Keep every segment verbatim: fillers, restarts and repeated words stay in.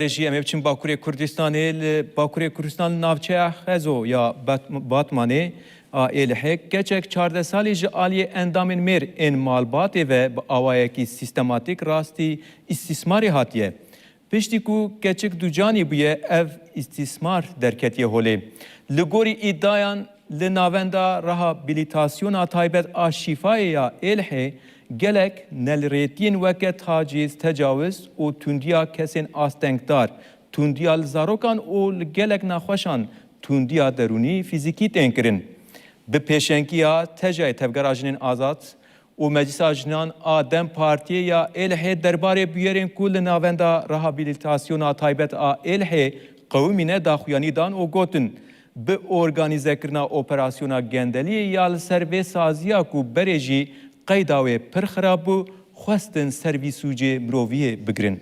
Rejî, em ê biçin Bakurê Kurdistanê. Li Bakurê Kurdistan, li navçeya Xezo ya Bat-, Batmanê a Êlihê, keçek çardeh salî ji aliyê endamên mêr ên malbatê ve bi awayekî sîstematîk rastî îstîsmarê hatiye. Piştî ku keçik ducanî bûye, ev îstîsmar derketiye holê. Li gorî îdiayan, li Navenda Rehabilitasyona Taybet a Şîfayê ya Êlihê gelek nelirêtiyên weke taciz, tecawiz û tundiya kesên astengdar, tundiya li zarokan û li gelek nexweşan tundiya derûnî, fîzîkî tên kirin. Bi pêşengiya Tejayê Tevgera Jinên Azad û Meclisa Jinan a DEM Partiyê ya Êlihê derbarê bûyerên ku li Navenda Rehabilitasyona Taybet a Êlihê qewimîne daxuyanî dan û gotin, bi organîzekirina operasyona gendeliyê ya li ser vê saziya ku berê jî qeyda wê pir xirab bû, xwestin ser vî sûcê miroviyê bigirin.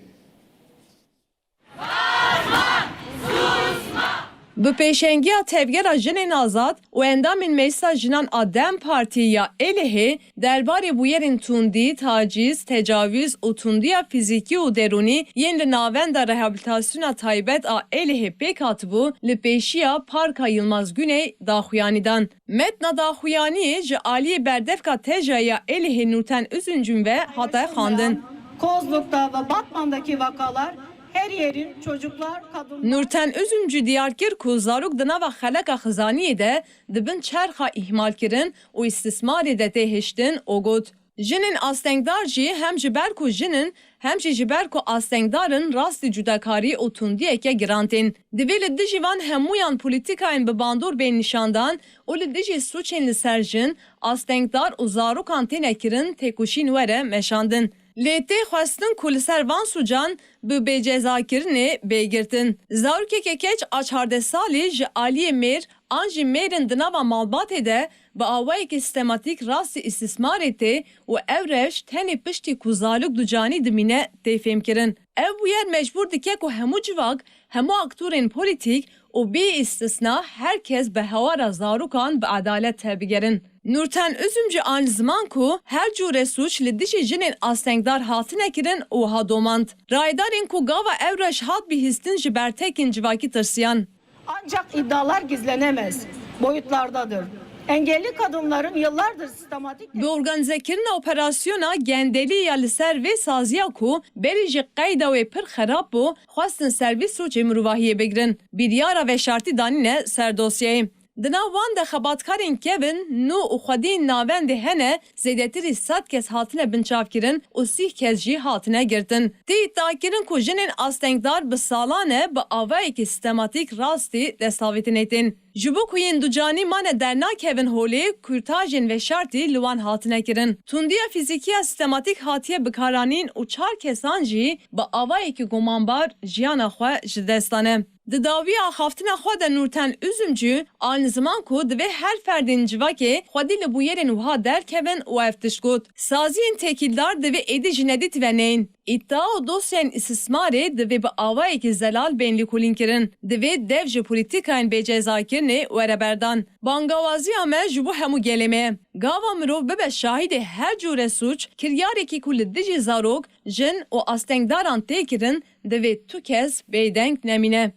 Bi pêşengiya Tevgera Jinên Azad û endamên Meclisa Jinan a DEM Partiyê ya Êlihê derbarê bûyerên tundî, tacîz, tecawîz û tundiya fîzîkî û derûnî yên li Navenda Rehabilitasyona Taybet a Êlihê pêk hatibû, li pêşiya Parka Yilmaz Güney daxuyanî dan. Metna daxuyaniyê ji aliyê berdevka Tejayê ya Êlihê Nurten Üzüncün ve hate xwendin. Kozluk'ta ve Batman'daki vakalar her yerin çocuklar, kadınlar... Nurten Üzümcü diyar kir ku zarok di nava xeleka xizaniyê de di bin çerxa îhmalkirin û îstismarê de tê hiştin û got, jinên astengdar jî hem ji ber ku jin in, hem jî ji ber ku astengdar in, rastî cudakarî û tundiyeke giran tên. Divê li dijî van hemûyan polîtîkayên bi bandor bên nîşandan û li dijî sûcên li ser jin, astengdar û zarokan têne kirin têkoşîn were meşandin. Lê tê xwestin ku li ser van sûcan bi bêcezakirinê bê girtin. Zarokeke keç a çardeh salî ji aliyê mêr an jî mêr in di nava malbatê de bi awayekî sîstematîk rastî îstîsmarê tê û ev rewş tenê piştî ku zarok ducanî dimîne tê fêmkirin. Ev bûyer mecbûr dike ku hemû civak, hemû aktorên polîtîk û bê îstisna her kes bi hewara zarokan bi edalet tebigerin. Nurten Üzümcü anî ziman ku her cûre sûc li dijî jinên astengdar hatine kirin û wiha domand, rayedarên ku gava ev rewş hat bihîstin ji bertekên civakî tirsiyan. Ancak iddialar gizlenemez boyutlardadır. Engelli kadınların yıllardır sistematik... Bi organîzekirina operasyona gendelî ya li ser vê saziya ku berî jî qeyda wê pir xerab bû, xwestin ser vî sûcê mirovahiyê bigirin, biryara veşartî danîne ser dosyeyê. Di nav wan de xebatkarên kevin, nû û xwediyên navendê hene, zêdetirî sed kes hatine binçavkirin û sîh kes jî hatine girtin. Tê îdiakirin ku jinên astengdar bi salan e bi avayekî sîstematîk rastî destavêtinê tên. Ji bo ku yên ducanî mane dernakevin holê, kûrtajên veşartî li wan hatine kirin. Tundiya fîzîkî ya sîstematîk hatiye bikaranîn û çar kesan jî bi avayekî gumanbar jiyana xwe ji dest dane. Di dawiya axaftina xwe de Nurten Üzümcü anî ziman ku divê her ferdên civakê xwedî li bûyerên wiha derkevin û ev tişt got, saziyên tekîldar divê êdî ji nedîtî ve neyên. Îdia û dosyayên îstismarê divê bi awayekî zelal bên lêkolînkirin. Divê dev ji polîtîkayên bêcezakirinê were berdan. Bangawaziya me ji bo hemû gelê me ye. Gava mirov bibe şahidê her cûre sûc, kiryarekî ku li dijî zarok, jin û astengdaran tê kirin, divê tu kes bêdeng nemîne.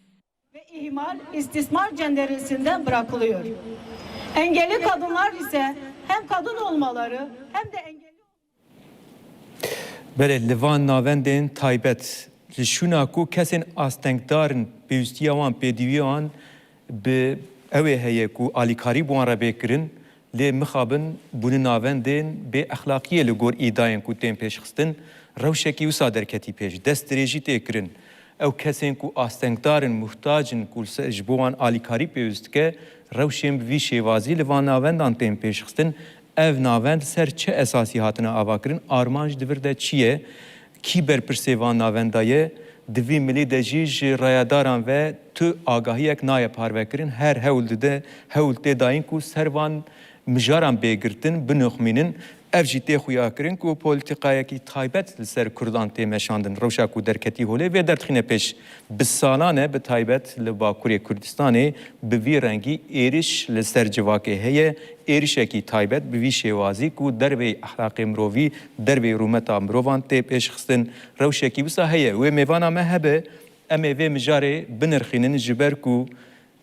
Ve ihmal, istismar cenderesinden bırakılıyor. Engelli kadınlar ise hem kadın olmaları hem de engelli... Belê, li van navendên taybet, li şûna ku kesên astengdar in, pêwîstiya wan, pêdivî wan bi ew ê heye ku alîkarî bi wan re bê kirin, lê mixabin bûne navendên bê exlaqiyê li gor îdayên ku tên pêşxistin, rewşekî wisa derketî pêş, destdirêjî tê kirin. Ew kesên ku astengdar in, muhtac in, ku li ser, ji bo wan alîkarî pêwîst dike, rewşên bi vî şêwazî li van navendan tên pêşxistin. Ev navend ser çi esasî hatine avakirin? Armanc di vir de çi ye? Kî berpirsê van navenda ye? Di vî milî de jî ji rayedaran ve tu agahiyek nayê parvekirin. Her hewl dide, hewl tê dayîn ku ser van mijaran bê girtin, binixmînin. Ev jî tê xuyakirin ku polîtîkayekî taybet li ser Kurdan tê meşandin. Rewşa ku derketî holê vê derdixîne pêş. Bi salan e, bi taybet li Bakurê Kurdistanê bi vî rengî êriş li ser civakê heye. Êrişekî taybet bi vî şêwazî ku derveyî exlaqê mirovî, derveyî rûmeta mirovan tê pêşxistin. Rewşekî wisa heye. Wê mêvana me hebe, Em ê vê mijarê binirxînin, ji ber ku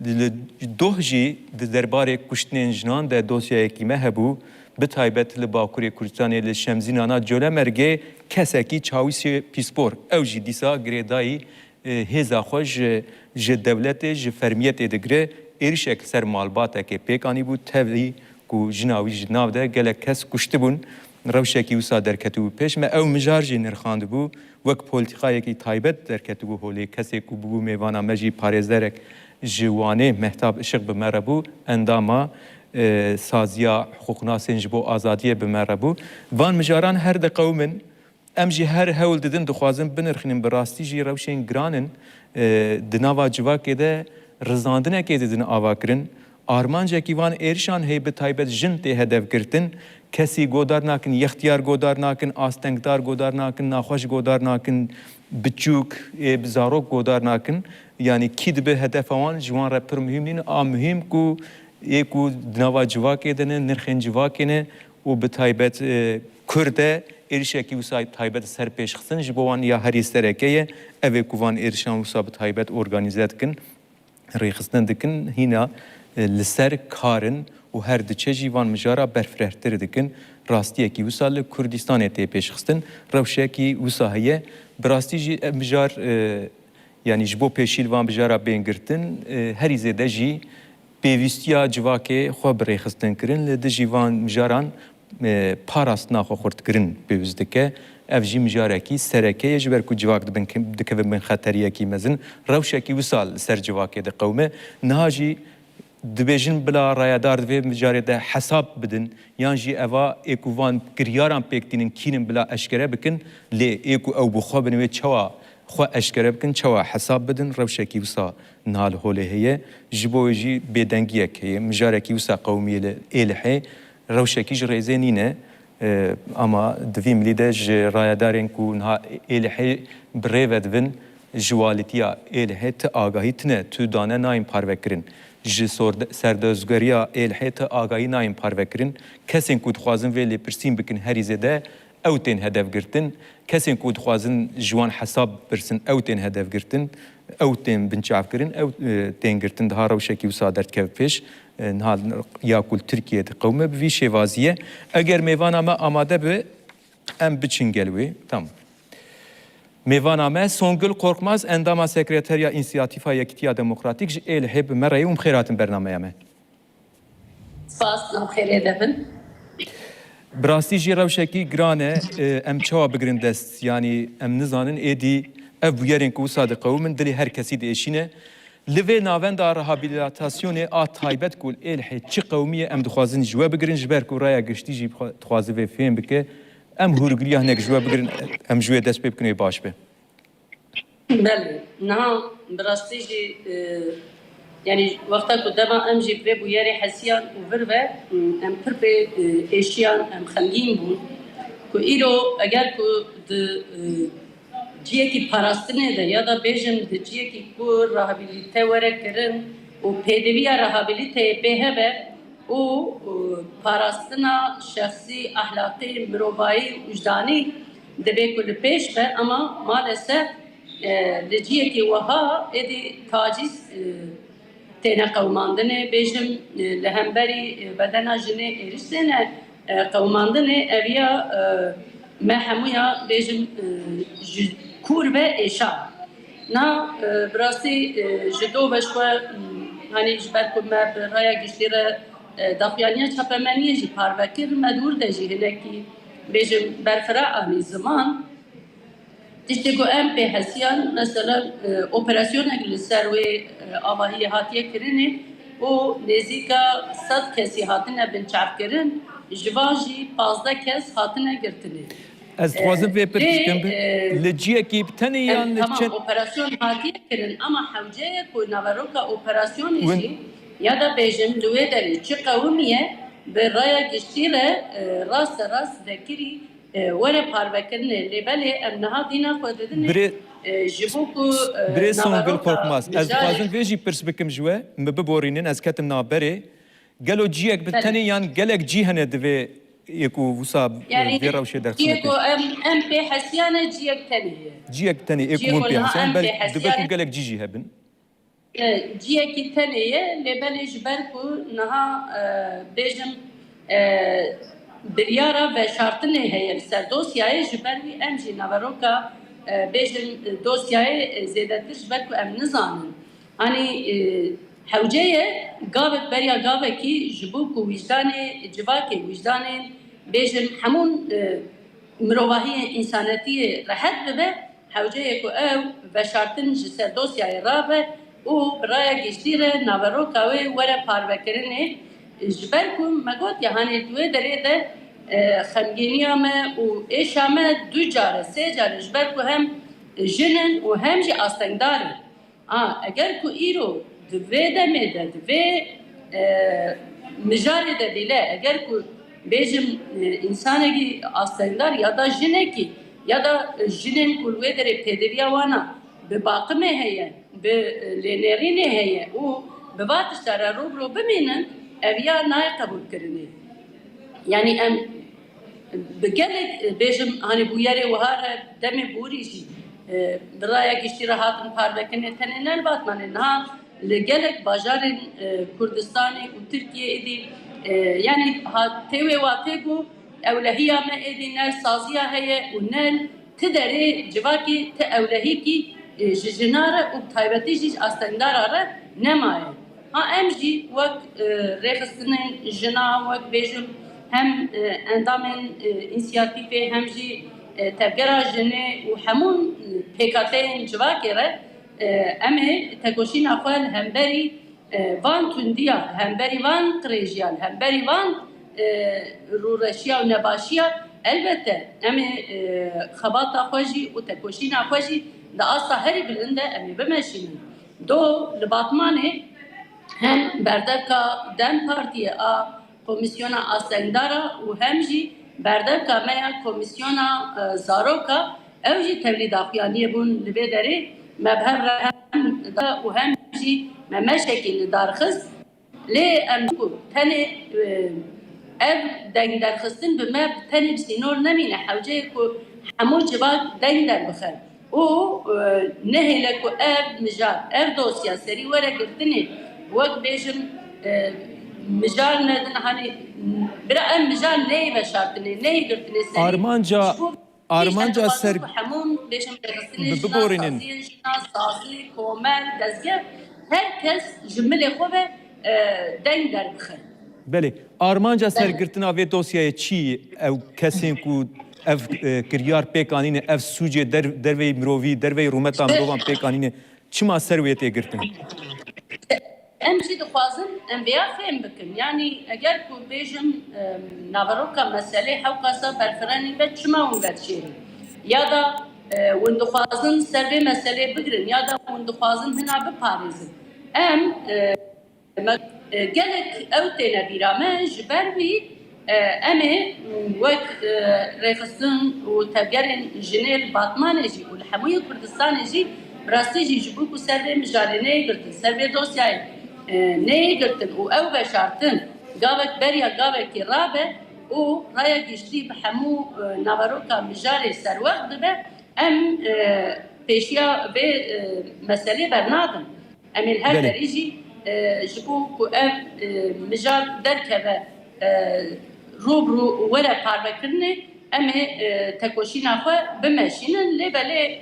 li doh jî di derbarê kuştinên jinan de dosyayekî me hebû, bi taybet li Bakurê Kurdistanê, li Şemzînana Colemêrgê kesekî Çawîsê Pîspor. Ew jî dîsa girêdayî, e, hêza xwe ji, ji dewletê, ji fermiyetê digire, êrişek li ser malbatekê pêk anîbû, tevî ku jina wî ji nav de gelek kes kuştibûn, rewşekî wisa derketibû pêş me. Ew mijar jî nirxandibû, wek polîtîkayekî taybet derketibû holê. Kesê ku bûbû mêvana me jî parêzerek ji Wanê, Mehtap Işık bi me re bû, endama, e, saziya hiqûqnasên ji bo azadiyê bi me re bû. Van mijaran her diqewimin. Em jî her hewl didin, dixwazin binirxînin, bi rastî jî rewşên giran in. E, di nava civakê de rizandinekê didin avakirin. Armancekî van êrişan heye, bi taybet jin tê hedef girtin. Kesî godar nakin, yextiyar godar nakin, astengdar godar nakin, naxweş godar nakin, biçûk, ê, zarok godar nakin. Yanî kî dibe hedefa wan, ji wan re pir muhîm nîn. A muhîm ku ê ku di nava civakê de ne, nirxên civakê ne û bi taybet, e, Kurd e, êrişekî wisa taybet ser pêş xistin ji bo wan ya herî sereke ye. Ev ê ku van êrişan wisa bi taybet organîze dikin, rêxistin dikin, hîna, e, li ser kar in û her diçe jî van mijara berfirehtir dikin. Rastiyekî wisa li Kurdistanê tê pêşxistin, rewşekî wisa heye. Bi rastî jî ev mijar, e, yanî ji bo pêşî li van mijara bên girtin, e, herî zêde jî pêwîstiya civakê xwe bi rêxistin kirin, li dijî van mijaran, e, parastina xwe xurtkirin pêwîst dike. Ev jî mijarekî sereke ye, ji ber ku civak dibin, dikeve bin xeteriyekî mezin. Rewşekî wisa li ser civakê diqewime. Niha jî dibêjin bila rayedar di vê mijarê de hesab bidin, yan jî eva ê ku van kiryaran pêk tînin kînin bila eşkere bikin, lê ê ku ew bi xwe bin wê çawa xwe eşkere bikin, çawa hesab bidin, rewşekî wisa niha li holê heye. Ji bo wê jî bêdengiyek heye. Mijarekî wisa qewimî li Êlihê, rewşekî ji rêzê nîne. E, ama di vî milî de ji rayedarên ku niha Êlihê bi rê ve dibin, ji walîtiya Êlihê ti agahî tine, tu dane nayên parvekirin. Ji sorde-, serdozgeriya Êlihê ti agahî nayên parvekirin. Kesên ku dixwazin vê lêpirsîn bikin herî zêde ew tên hedef girtin. Kesên ku dixwazin ji wan hesab bipirsin, ew tên hedef girtin, ew tên binçavkirin, ew, e, tên girtin. Diha rewşekî wisa derdikeve pêş, e, niha ya ku li Tirkiyeyê diqewime bi vî şêvazî ye. Eger mêvana me amade be, em biçin gel wê. Tamam. Mêvana me Songül Korkmaz, endama sekreteriya Însiyatîfa Yekîtiya Demokratîk ji Êlihê bi me re ye û bi xêr hatin bernameya me. Spas, nav xêrê de bin. Bi rastî jî rewşekî giran e, e, em çawa bigirin dest? Yanî em nizanin êdî ev bûyerên ku wisa diqewimin dilê her kesî diêşîne. Li vê navenda rehabilitasyonê a taybet ku li Êlihê çi qewimî ye, em dixwazin ji we bigirin, ji ber ku raya giştî jî dixwa-, dixwaze vê fêm bike. Em hûrgiliya hinek ji we bigirin, em ji wê dest pê bikin, wê baş be. Belê, niha bi rastî jî, e, yanî wexta ku dema em jî bi vê bûyerê hesiyan û vir ve, em pir pê, e, êşiyan, em xemgîn bûn ku îro eger ku di, e, ciyekî parastinê de ya da bêjin di ciyekî ku rehabilite were kirin û pêdiviya rehabiliteyê pê hebe, û, û parastina şexsî, ehlaqî, mirovayî û wijdanî divê ku li pêş be, ama maalesef, e, li ciyekî wiha êdî tacîz, e, têne qewimandinê, bêjim, e, li hemberî, e, bedena jinê êriş têne, e, qewimandinê, ev ya, e, me hemûya bêjim, e, ji kûr ve êşa. Na, e, bi rastî, e, ji do ve ji xwe, m, hanî ji ber ku me bi raya giştî re, e, daxuyaniya çapemeniyê jî parve kir, me dûr de jî hinekî bêjim berfira anî ziman. Tiştê ku em pê hesiyan, mesela, e, operasyonek li ser wê, e, avahiyê hatiye kirinê û nêzîka sed kesî hatine binçavkirin, ji van jî pazdeh kes hatine girtinê. Ez dixwazim vê pirs bikim, bi, e, li ciyekî bi tenê em, yan li tamam, çend operasyon hatiye kirin, ama hewce ye ku naveroka operasyonê jî, ya da bêjim, li wê derê çi qewimî ye, bi raya giştî re, e, raste rast vekirî, e, were parvekirinê. Lê belê em niha dîna xwe didinê, birê, e, ji bo ku, e, birê Songül Korkmaz, ez dixwazim vê jî pirs bikim ji we, min biborînin, ez ketim navberê. Gelo ciyek bi tenê yan gelek cî hene divê Yê ku wisa, e, vê rewşê derxistine pêş. Ciyê ku em, em pê hesiyane ciyek tenê ye. Ciyek tenê, ê ku hûn pê hesiyane, belê dibe ku gelek cî jî hebin. E, ciyekî tenê ye, lê belê ji ber ku niha, e, bêjim, e, biryara veşartinê heye li ser dosyayê, ji ber wî em jî naveroka, e, bêjim, e, dosyayê, e, zêdetir ji ber ku em nizanin. Hanî, e, hewce ye, gavek beriya gavekî ji bo ku wijdanê civakê, wijdanên, bêjim, hemûn, e, mirovahiyê, însanetiyê rehet bibe, hewce ye ku ew veşartin ji ser dosyayê rabe û bi raya giştî re naveroka wê were parvekirinê. Ji ber ku me got ya, hanê di wê derê de, e, xemgîniya me û êşa me du care, sê care, ji ber ku hem jin in û hem jî astengdar in. A, eger ku îro di vê demê de, di vê, e, mijarê de bîle, eger ku bêjim, e, însanekî astengdar ya da jinekî ya da jinên ku li wê derê pêdiviya wan a bi baqimê heye, bi, e, lênêrînê heye û bi va tişta re rû bi rû bimînin, ev ya nayê qebûlkirinê. Yanî em bi gelek, e, bêjim, hanî bûyerê wiha re demê borî jî, e, bi raya giştî re hatin parvekirinê, tenê ne li Batmanê, niha li gelek bajarên, e, Kurdistanê û Tirkiyeyê êdî, e, yanî ha tê wê watê ku ewlehiya me êdî ne li saziya heye û ne li ti derê civakê ti ewlehîkî, e, ji jina re û bi taybetî jî ji astengdara re nemaye. Ha em jî wek, e, rêxistinên jina, wek bêjim hem, e, endamên, e, însiyatîfê hem jî, e, tevgera jinê û hemûn, e, pêkhateyên civakê re, e, em ê tekoşîna xwe li hemberî, e, van tundiya, li hemberî van qirêjiya, li hemberî van, e, rûreşiya û nebaşiya, elbette em ê, e, xebata xwe jî û tekoşîna xwe jî di asta herî bilind de em ê bimeşînin. Do li Batmanê hem berdevka DEM Partiyê a Komîsyona Astengdara û hem jî berdevka me ya Komîsyona, e, Zaroka, ew jî tevlîda xuyaniyê bûn li vê derê. Me bi hev re hem da û hem jî me meşekî li dar xist. Lê em ku tenê, e, ev deng derxistin bi me tenê bi sînor nemîne, hewce ye ku hemû civak deng derbixe û, e, nehêle ku ev mijar, ev dosya serî were girtinê, wek bêjim, e, mijar ne din, hanî bira em mijar neyê veşartinê, neyê girtinê serî. Armanca Ji bo Armanca ser hemûn bêjim rêxistinê jina, saziyên jina, sazî, komel, dezgeh, her kes ji milê xwe ve, e, deng derbixe. Belê. Armanca sergirtina vê dosyayê çi ye? Ew kesên ku ev, e, kiryar pêk anîne, ev sûcê der-, derveyî mirovî, derveyî rûmeta mirovan pêk anîne, çima ser wê tê girtin? Em jî dixwazin em vêya fêm bikin. Yanî eger ku bêjim, e, naveroka meselê hewqasa berfirenî be, çima hûn vedişêrin? Ya da, e, hûn dixwazin ser vê meselê bigirin ya da hûn dixwazin hina biparêzin? Em, e, me, e, gelek ew têne bîra me, ji ber wî, e, em ê, m, wek, e, rêxistin û tevgerên jinê li Batmanê jî û li hemûyê Kurdistanê jî, bi rastî jî ji bo ku ser vê mijarê neyê girtin, ser vê dosyayê, e, neyê girtin û ew veşartin gavek beriya gavekê rabe û raya giştî bi hemû, e, naveroka mijarê serwext bibe, em, e, pêşiya vê, e, meselê bernadin. Em ê li her Belê. derê jî, e, ji bo ku ev, e, mijar derkeve, e, rû bi rû û were parvekirinê, em ê, e, tekoşîna xwe bimeşînin. Lê belê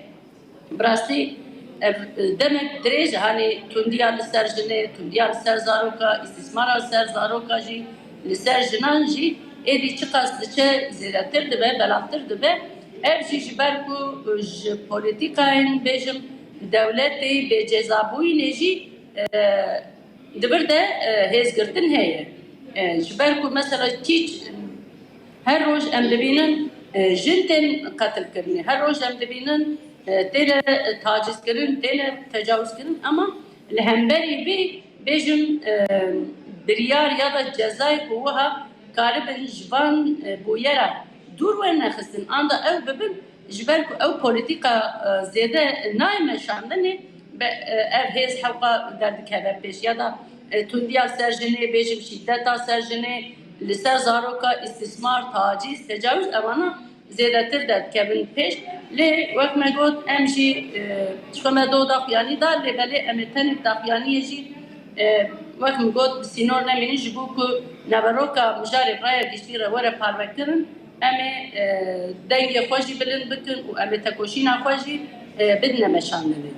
bi rastî ev, e, demek dirêj e, hanê tundiya li ser jinê, tundiya li ser zaroka, îstîsmara li ser zaroka jî, li ser jinan jî êdî çiqas diçe zêdetir dibe, belavtir dibe. Ev jî ji ber ku, e, ji polîtîkayên, bêjim, dewletê bêcezabûyînê jî, e, di vir de, e, hêzgirtin heye. E, ji ber ku mesela kîç her roj em dibînin, e, jin tên qetilkirinê, her roj em dibînin, e, têne tacizkirin, têne tecawizkirin, ama li hemberî vê bêjim, e, biryar ya da cezayê ku wiha karibin ji van, e, bûyera dûr werne xistin, anda ew bibin, ji ber ku ew polîtîka, e, zêde nayê meşandinê, be, e, ev hêz hewqa derdikeve pêş, ya da, e, tundiya ser jinê, bêjim şîdeta ser jinê, Li ser zaroka îstismar, taciz, tecawuz, evana zêdetir derdikevin pêş. Lê wek me got, em jî e, ji xwe me do daxuyanî da, lê belê em ê tenê daxuyaniyê jî e, wek min got, bi sînor nemînin, ji bo ku naveroka mijarê bi raya giştî re were parvekirin, em ê e, dengê xwe jî bilind bikin û em ê tekoşîna xwe jî e, bidine meşandinê.